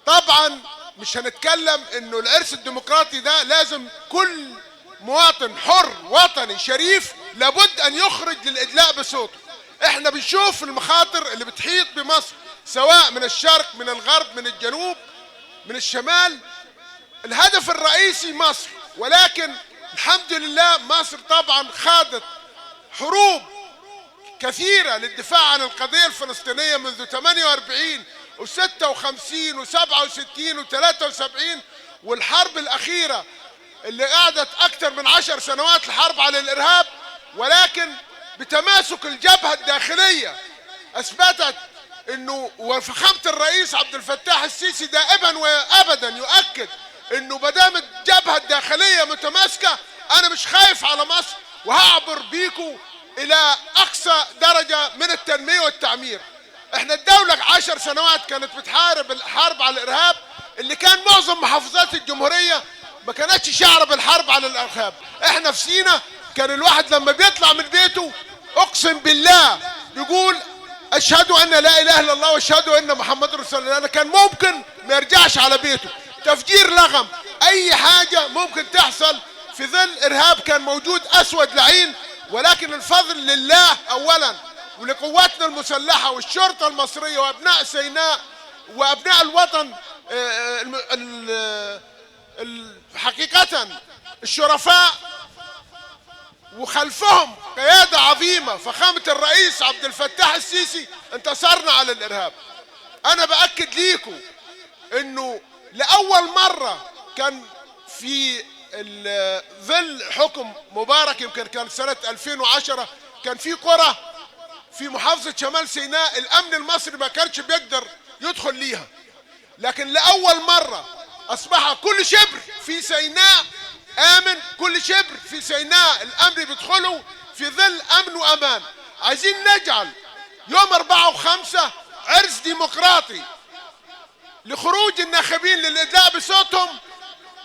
طبعا مش هنتكلم انه الارث الديمقراطي ده لازم كل مواطن حر وطني شريف لابد ان يخرج للادلاء بصوته. احنا بنشوف المخاطر اللي بتحيط بمصر سواء من الشرق من الغرب من الجنوب من الشمال. الهدف الرئيسي مصر، ولكن الحمد لله مصر طبعا خاضت حروب كثيرة للدفاع عن القضية الفلسطينية منذ 48 و56 و67 و73، والحرب الأخيرة اللي قعدت أكثر من 10 سنوات الحرب على الإرهاب، ولكن بتماسك الجبهة الداخلية أثبتت أنه وفخامة الرئيس عبد الفتاح السيسي دائما وأبدا يؤكد أنه مادام الجبهة الداخلية متماسكة أنا مش خايف على مصر وهعبر بيكو إلى أقصى درجة من التنمية والتعمير. احنا الدولة 10 سنوات كانت بتحارب الحرب على الإرهاب اللي كان معظم محافظات الجمهورية ما كانتش شعر بالحرب على الإرهاب. احنا في سينا كان الواحد لما بيطلع من بيته اقسم بالله بيقول اشهد ان لا اله الا الله واشهد ان محمد رسول الله. انا كان ممكن ما يرجعش على بيته، تفجير لغم، اي حاجة ممكن تحصل في ظل ارهاب كان موجود اسود لعين. ولكن الفضل لله اولا ولقواتنا المسلحة والشرطة المصرية وابناء سيناء وابناء الوطن حقيقة الشرفاء وخلفهم قيادة عظيمة فخامة الرئيس عبد الفتاح السيسي انتصرنا على الإرهاب. أنا بأكد ليكم أنه لأول مرة كان في ظل حكم مبارك يمكن كان سنة 2010 كان في قرى في محافظة شمال سيناء الأمن المصري ما كانش بيقدر يدخل ليها، لكن لأول مرة أصبح كل شبر في سيناء آمن، كل شبر في سيناء الأمن بيدخلوا في ظل أمن وأمان. عايزين نجعل يوم 4 و5 عرس ديمقراطي لخروج الناخبين للإدلاء بصوتهم،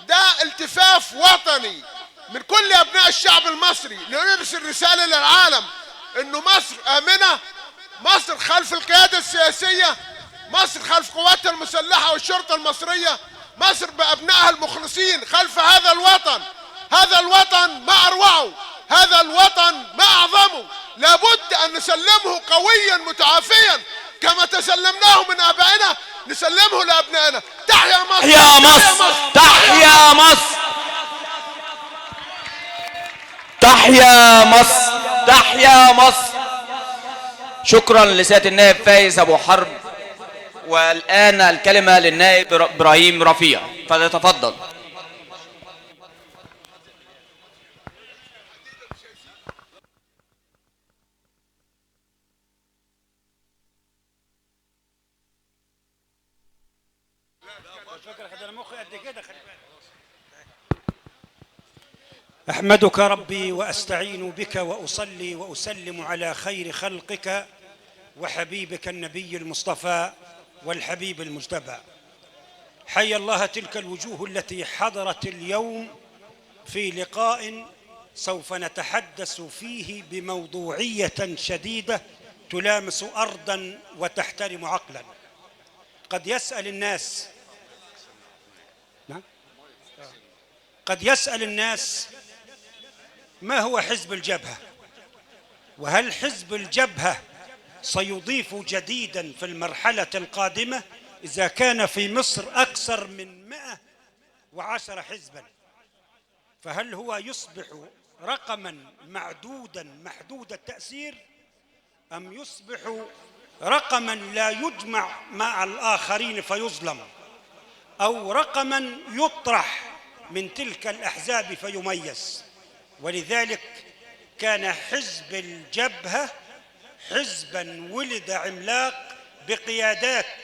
ده التفاف وطني من كل أبناء الشعب المصري لنرسل رسالة للعالم إنه مصر آمنة، مصر خلف القيادة السياسية، مصر خلف قواتها المسلحة والشرطة المصرية، مصر بأبنائها المخلصين خلف هذا الوطن. هذا الوطن ما أروعه، هذا الوطن ما أعظمه، لابد أن نسلمه قويا متعافيا كما تسلمناه من آبائنا نسلمه لأبنائنا. تحيا مصر، تحيا مصر، تحيا مصر، تحيا مصر، تحيا مصر. شكرا لسيادة النائب فايز أبو حرب. والآن الكلمة للنائب إبراهيم رفيع، فليتفضل. أحمدك ربي وأستعين بك وأصلي وأسلم على خير خلقك وحبيبك النبي المصطفى والحبيب المجتبى. حي الله تلك الوجوه التي حضرت اليوم في لقاء سوف نتحدث فيه بموضوعية شديدة تلامس أرضا وتحترم عقلا. قد يسأل الناس ما هو حزب الجبهة، وهل حزب الجبهة سيضيف جديدا في المرحلة القادمة إذا كان في مصر أكثر من 110 حزبا؟ فهل هو يصبح رقما معدودا محدود التأثير، أم يصبح رقما لا يجمع مع الآخرين فيظلم، أو رقما يطرح من تلك الأحزاب فيميز؟ ولذلك كان حزب الجبهة حزبا ولد عملاق بقيادات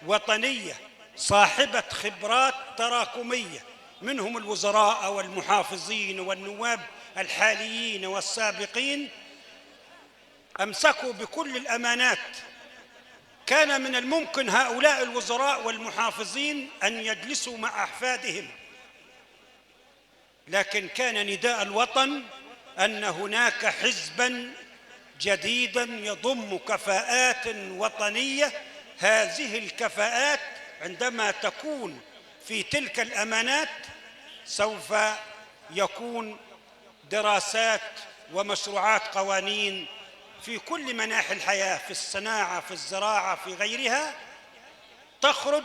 وطنية صاحبة خبرات تراكمية، منهم الوزراء والمحافظين والنواب الحاليين والسابقين، أمسكوا بكل الأمانات. كان من الممكن هؤلاء الوزراء والمحافظين أن يجلسوا مع أحفادهم، لكن كان نداء الوطن أن هناك حزبا جديدا يضم كفاءات وطنية هذه الكفاءات عندما تكون في تلك الأمانات سوف يكون دراسات ومشروعات قوانين في كل مناحي الحياة، في الصناعة، في الزراعة، في غيرها، تخرج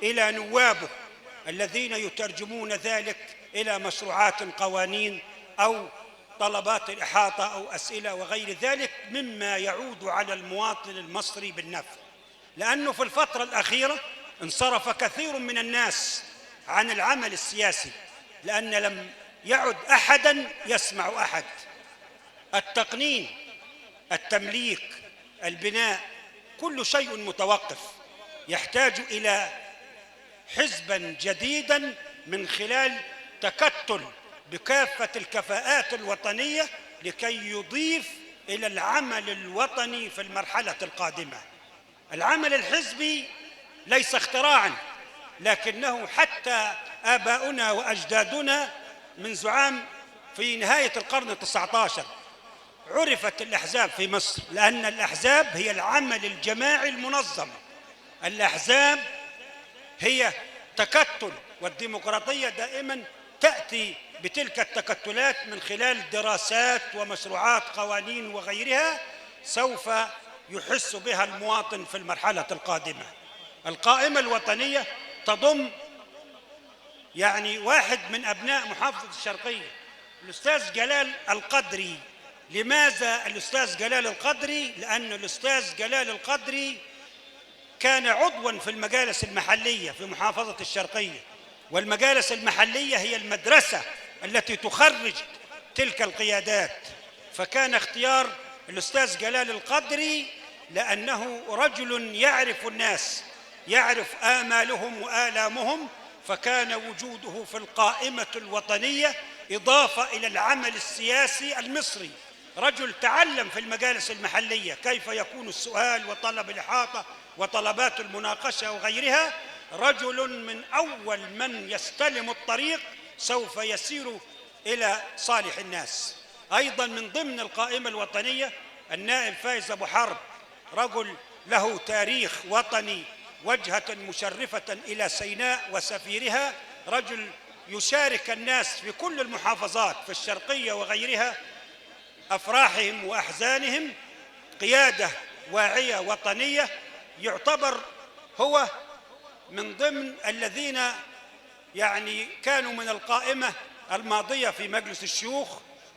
إلى نوابه الذين يترجمون ذلك إلى مشروعات قوانين أو طلبات الإحاطة أو أسئلة وغير ذلك، مما يعود على المواطن المصري بالنفع. لأنه في الفترة الأخيرة انصرف كثير من الناس عن العمل السياسي، لأن لم يعد أحداً يسمع أحد. التقنين، التمليك، البناء، كل شيء متوقف، يحتاج إلى حزباً جديداً من خلال تكتل بكافة الكفاءات الوطنية لكي يضيف إلى العمل الوطني في المرحلة القادمة. العمل الحزبي ليس اختراعاً، لكنه حتى آباؤنا وأجدادنا منذ عام في نهاية القرن ال19 عرفت الأحزاب في مصر، لأن الأحزاب هي العمل الجماعي المنظم. الأحزاب هي تكتل، والديمقراطية دائما تأتي بتلك التكتلات من خلال دراسات ومشروعات قوانين وغيرها سوف يحس بها المواطن في المرحلة القادمة. القائمة الوطنية تضم واحد من أبناء محافظة الشرقية، الأستاذ جلال القدري. لماذا الأستاذ جلال القدري؟ لأن الأستاذ جلال القدري كان عضواً في المجالس المحلية في محافظة الشرقية، والمجالس المحلية هي المدرسة التي تخرج تلك القيادات. فكان اختيار الأستاذ جلال القدري لأنه رجل يعرف الناس، يعرف آمالهم وآلامهم، فكان وجوده في القائمة الوطنية إضافة إلى العمل السياسي المصري. رجل تعلم في المجالس المحلية كيف يكون السؤال وطلب الإحاطة وطلبات المناقشة وغيرها. رجل من أول من يستلم الطريق سوف يسير إلى صالح الناس. أيضا من ضمن القائمة الوطنية النائب فايز أبو حرب، رجل له تاريخ وطني، وجهة مشرفة إلى سيناء وسفيرها، رجل يشارك الناس في كل المحافظات في الشرقية وغيرها أفراحهم وأحزانهم، قيادة واعية وطنية. يعتبر هو من ضمن الذين كانوا من القائمة الماضية في مجلس الشيوخ،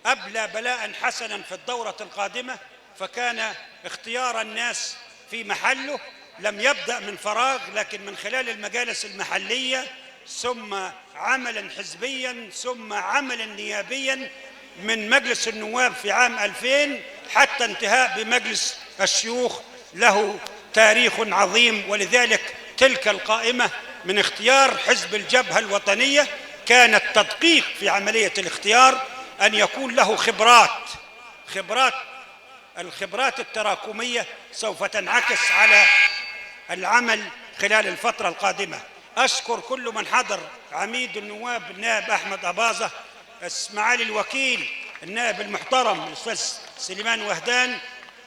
أبلى بلاء حسنا في الدورة القادمة، فكان اختيار الناس في محله لم يبدأ من فراغ، لكن من خلال المجالس المحلية ثم عملا حزبيا ثم عملا نيابيا من مجلس النواب في عام 2000 حتى انتهاء بمجلس الشيوخ، له تاريخ عظيم. ولذلك تلك القائمة من اختيار حزب الجبهة الوطنية كان التدقيق في عملية الاختيار أن يكون له الخبرات التراكمية سوف تنعكس على العمل خلال الفترة القادمة. أشكر كل من حضر، عميد النواب النائب أحمد أباظة، معالي الوكيل النائب المحترم الأستاذ سليمان وهدان،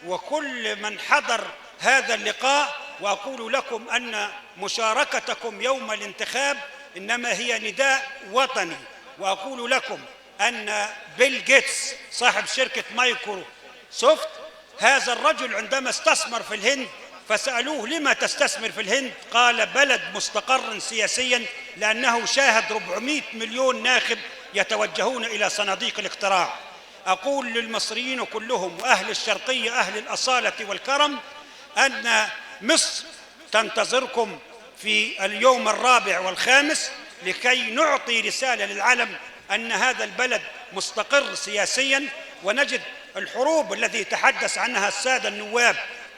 وكل من حضر هذا اللقاء. وأقول لكم أن مشاركتكم يوم الانتخاب إنما هي نداء وطني. وأقول لكم أن بيل جيتس صاحب شركة مايكروسوفت، هذا الرجل عندما استثمر في الهند فسألوه لما تستثمر في الهند؟ قال بلد مستقر سياسيا، لأنه شاهد 400 مليون ناخب يتوجهون إلى صناديق الاقتراع. أقول للمصريين كلهم وأهل الشرقية أهل الأصالة والكرم أن مصر تنتظركم في اليوم الرابع والخامس لكي نعطي رسالة للعالم أن هذا البلد مستقر سياسيا. ونجد الحروب التي تحدث عنها السادة النواب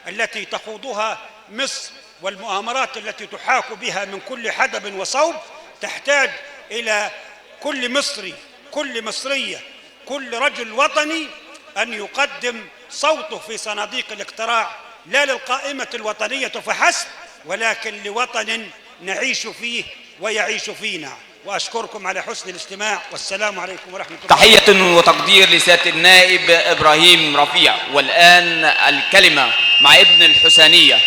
التي تخوضها مصر والمؤامرات التي تحاك بها من كل حدب وصوب تحتاج إلى كل مصري، كل مصرية، كل رجل وطني أن يقدم صوته في صناديق الاقتراع، لا للقائمة الوطنية فحسب ولكن لوطن نعيش فيه ويعيش فينا. وأشكركم على حسن الاستماع، والسلام عليكم ورحمة الله. تحية وتقدير لسيادة النائب إبراهيم رفيع. والآن الكلمة مع ابن الحسينية